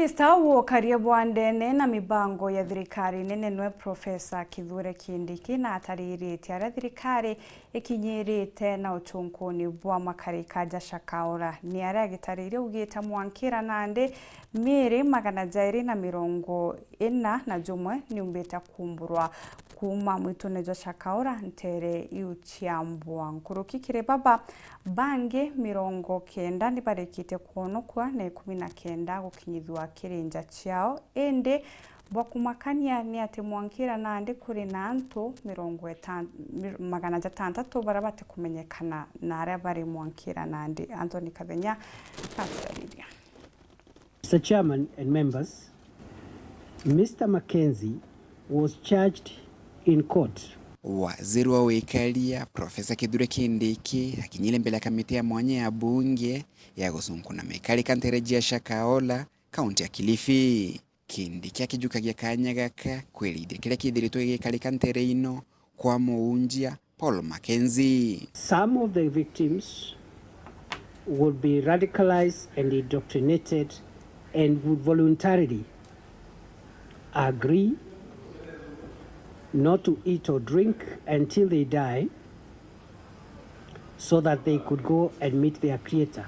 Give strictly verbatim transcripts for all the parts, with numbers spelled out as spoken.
Minista wa ukaria bwa ndene na mibango ya thirikari nene nwe Profesa Kithure Kindiki na atariritie aria thirikari ikinyirite na uchunkuni bwa makarika ja Shakahola. Ni aria agitaririe ugite mwankira nandi miiri magana jairi na mirongo ina na jumwe niumbite kumburwa kuuma mwitune jwa Shakahola ntere iu cia mbwa. Nkuruki kiri baba, bangi mirongo kenda ni barikite kwonokua na ikumi na kenda gukinyithua kiri nja ciao, indi bwa kumakania ni ati mwankira nandi kuri na antu mirongo itano, mir-, magana jatantatu baria batikumenyekana na aria bari mwankira nandi. Anthony Kathenya natuthariria. Mister Chairman and members, Mister Mackenzie was charged in court. Waziri wa wikaria, Profesa Kithure Kindiki, akinyire mbele ya kamiti ya mwanya ya bunge ya gucunkuna mikarika ntere jia Shakahola, kaunti ya Kilifi. Kindiki akijukagia kanya gaka kwirithia kiria kithiritwe gigikarika ntere ino kwa muunjia Paul Mackenzie. Some of the victims would be radicalized and indoctrinated and would voluntarily agree not to eat or drink until they die so that they could go and meet their creator.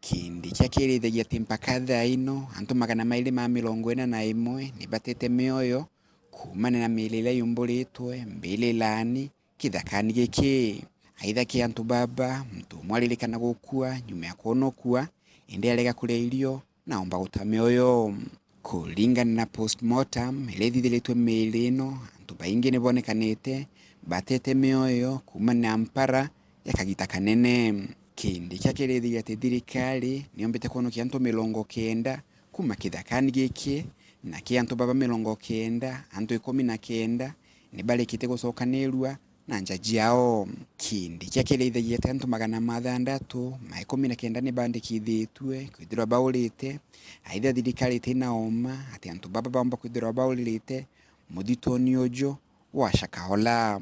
Kindiki akirithagia ati mpaka thaa ino antu magana mairi ma mirongo ina na imwe ni batete mioyo kuumania na miiri iria yumburitwe mbirilaani kithakani giki. Aitha ki antu baba, muntu umwe aririkana gukua nyuma ya kwonokua, indi arega kuria irio na aumba guta mioyo. Kuringana na postmortem iria ithithiritwe miiri ino, antu baingi ni bonekanite batete mioyo kuumania na mpara ya kagita kanene. Kindiki akirithagia ati thirikari niyombite kwonokia antu mirongo kenda kuuma kithakani giki, na ki antu baba mirongo kenda, antu ikumi na kenda ni barikite gucokanirua na nja ciao. Kindiki akirithagia ati antu magana mathantatu ma ikumi na kenda ni bandikithitue kwithirwa baurite, aitha thirikari itina uma ati antu baba baumba kwithirwa baurite muthituni uju wa Shakahola.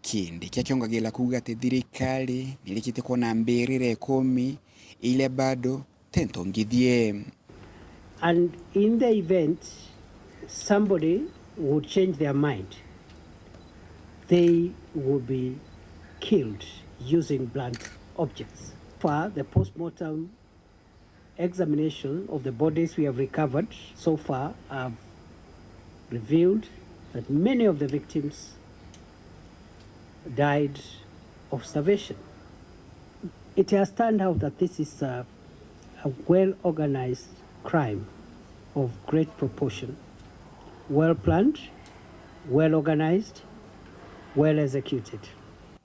Kindiki akiongagira kuuga ati thirikari nirikitie kwona mbirira ikumi iria bado tentongithie. And in the event somebody would change their mind, they would be killed using blunt objects. For the postmortem examination of the bodies we have recovered so far have revealed that many of the victims died of starvation. It has turned out that this is a, a well-organized crime of great proportion, well planned, well organized, well executed.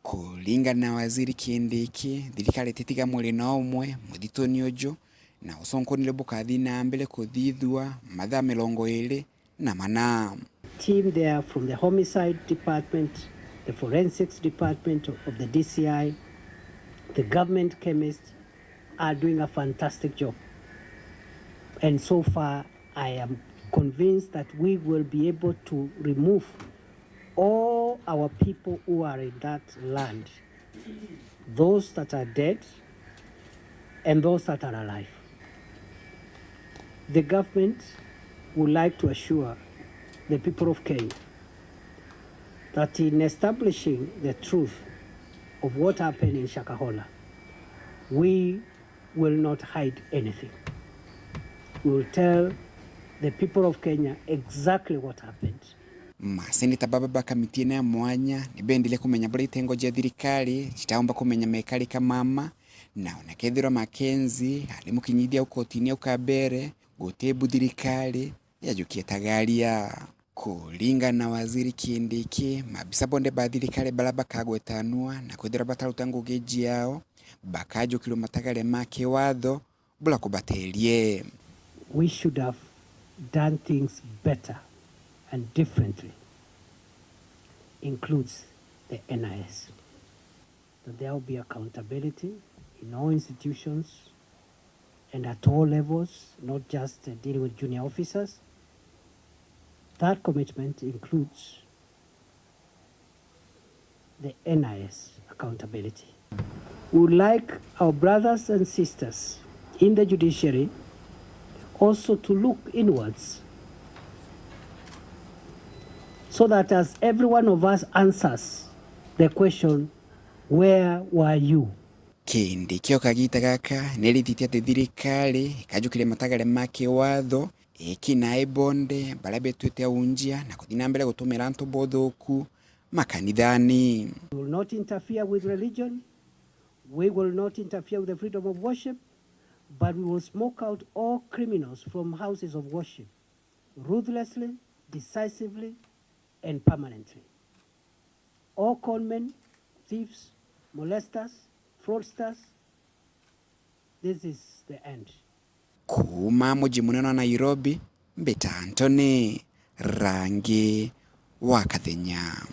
Kuringana na Waziri Kindiki, thirikari ititiga mwiri na umwe muthituni uju, na ucunkunire bukathi na mbere kuthithua mathaa mirongo iri na mana. Team there from the homicide department, the forensics department of the D C I, the government chemist are doing a fantastic job. And so far, I am convinced that we will be able to remove all our people who are in that land, those that are dead and those that are alive. The government would like to assure the people of Kenya that in establishing the truth of what happened in Shakahola, we will not hide anything. We will tell the people of Kenya exactly what happened. Maseneta baba ba kamiti ino ya mwanya ni bendile kumenya buria itengo cia thirikari citaumba kumenya mekarika mama, na ona kethirwa Mackenzie ari mukinyithia au kotini au kabere, guti bu thirikari yajukie tagaria. Kuringana na Waziri Kindiki, maabisa bonthe ba thirikari baria bakagwetanua na kwithirwa bataruta ngugi ciao bakajukirwa matagare ma kiwatho buria kubaterie. We should have done things better and differently, includes the N I S. That there will be accountability in all institutions and at all levels, not just, uh, dealing with junior officers. That commitment includes the N I S accountability. We would like our brothers and sisters in the judiciary Also to look inwards, so that as every one of us answers the question, "Where were you?" Kindi kio kagita gaka ni rithitie ati thirikari ikajukiria matagare ma kiwatho, ikina ibonde baria betwite aunjia na kuthi na mbere gutumira antu bothuku makanithani. We will not interfere with religion. We will not interfere with the freedom of worship, but we will smoke out all criminals from houses of worship, ruthlessly, decisively, and permanently. All conmen, thieves, molesters, fraudsters, this is the end. Kuuma muji munene wa Nairobi, mbita Anthony Rangi wa Kathenya.